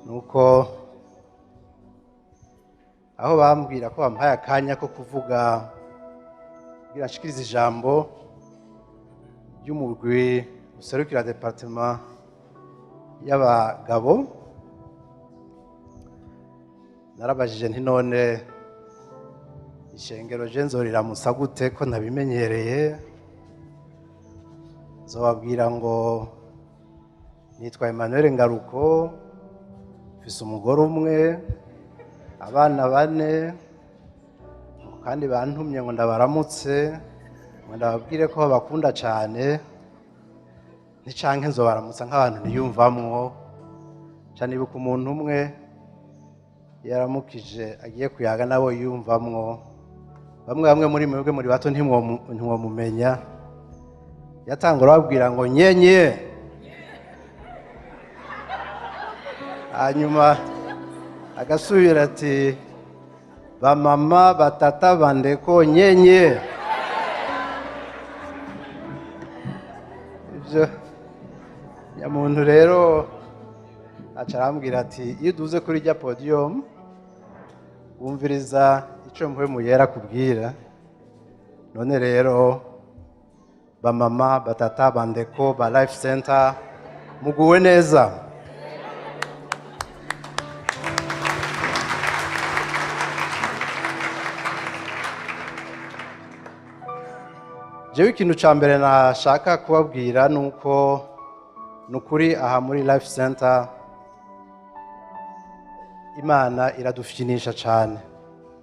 Nuko aho bambwira ko bampaye akanya ko kuvuga kugira nshikirize ijambo ry'umugwi userukira département y'abagabo, narabajije nti: "None ishengero je nzoriramutsa gute ko ntabimenyereye? Nzobabwira ngo nitwa Emmanuel Ngaruko, mfise umugore umwe, abana bane, kandi bantumye ngo ndabaramutse, ngo ndababwire ko babakunda cyane, nticanke nzobaramutsa nk'abantu niyumvamwo?" Ca nibuka umuntu umwe yaramukije agiye kuyaga nabo yiyumvamwo. Bamwe bamwe muri mwebwe muri bato ntimwomumenya. Yatangura babwira ngo: "Nyenye," hanyuma agasubira ati: "Bamama, batata, bandeko, nyenye." Ibyo nyamuntu rero aca arambwira ati: "Iyo uduze kuri rya podium, wumviriza icyo Mpwemu Yera akubwira. None rero, bamama, batata, bandeko ba Life Center, muguwe neza." Jewe ikintu cya mbere nashaka kubabwira ni uko ni ukuri, aha muri Life Center Imana iradufyinisha cyane,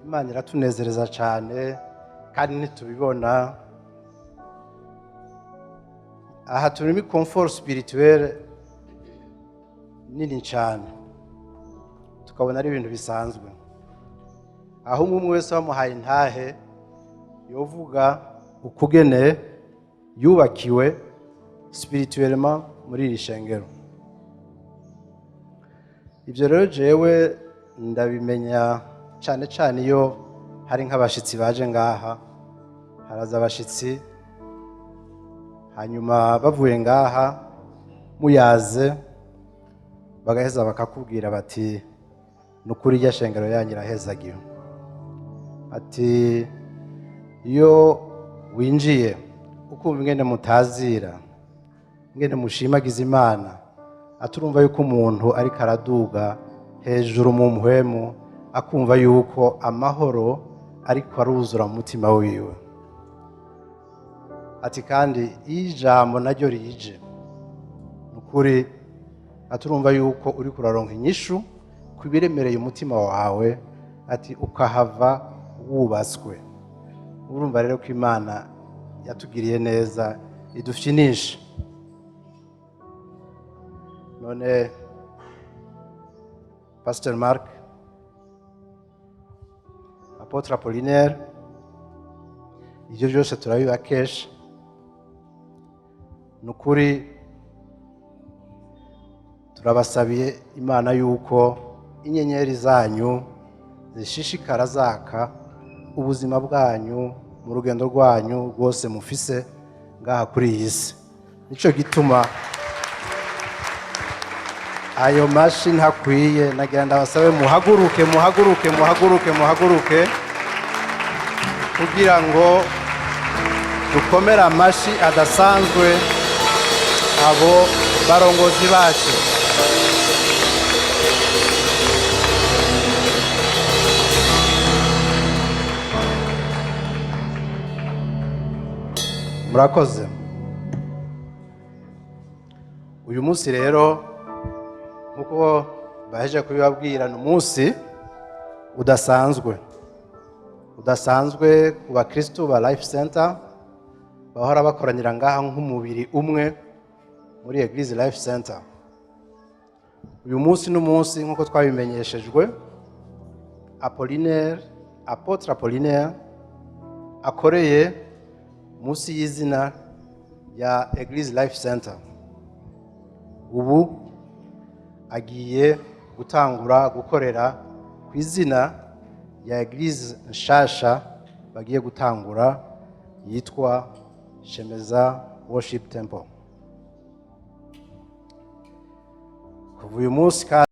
Imana iratunezereza cyane, kandi ntitubibona. Aha turi muri confort spirituel nini cyane, tukabona ari ibintu bisanzwe. Aho umwe umwe wese bamuhaye intahe yovuga ukugene yubakiwe spirituellement muri iri shengero. Ibyo rero jewe ndabimenya cyane cyane iyo hari nk'abashitsi baje ngaha. Haraza abashitsi, hanyuma bavuye ngaha muyaze, bagaheza bakakubwira bati: "Ni ukuri irya shengero yanyu irahezagiwe." Ati: "Iyo winjiye ukumva ingene mutazira, ingene mushimagiza Imana," aturumva yuko umuntu ariko araduga hejuru mu mpwemu, akumva yuko amahoro ariko aruzura mu mutima wiwe. Ati: "Kandi iyo ijambo naryo rije, ni ukuri," aturumva yuko uri kuraronka inyishu ku biremereye umutima wawe. Ati: "Ukahava wubatswe." Urumva rero ko Imana yatugiriye neza, idufyinisha. None Pastor Mark, Apôtre Apollinaire, ibyo byose turabibakesha. Ni ukuri turabasabiye Imana yuko inyenyeri zanyu zishishikara zaka ubuzima bwanyu mu rugendo rwanyu rwose mufise ngaha kuri iyi si. Nicyo gituma ayo mashi ntakwiye. Nagira ndabasabe muhaguruke, muhaguruke, muhaguruke, muhaguruke, kugira ngo dukomere amashi adasanzwe abo barongozi bacu. Murakoze. Uyu munsi rero, nk'uko baheje kubibabwira, ni umunsi udasanzwe, udasanzwe ku bakristu ba Life Center. Bahora bakoranira ngaha nk'umubiri umwe muri Eglise Life Center. Uyu munsi n'umunsi, nk'uko twabimenyeshejwe, Apollinaire, Apôtre Apollinaire, akoreye munsi y'izina rya Eglise Life Center, ubu agiye gutangura gukorera ku izina rya Eglise nshasha bagiye gutangura yitwa Shemeza Worship Temple. Kuva uyu munsi kandi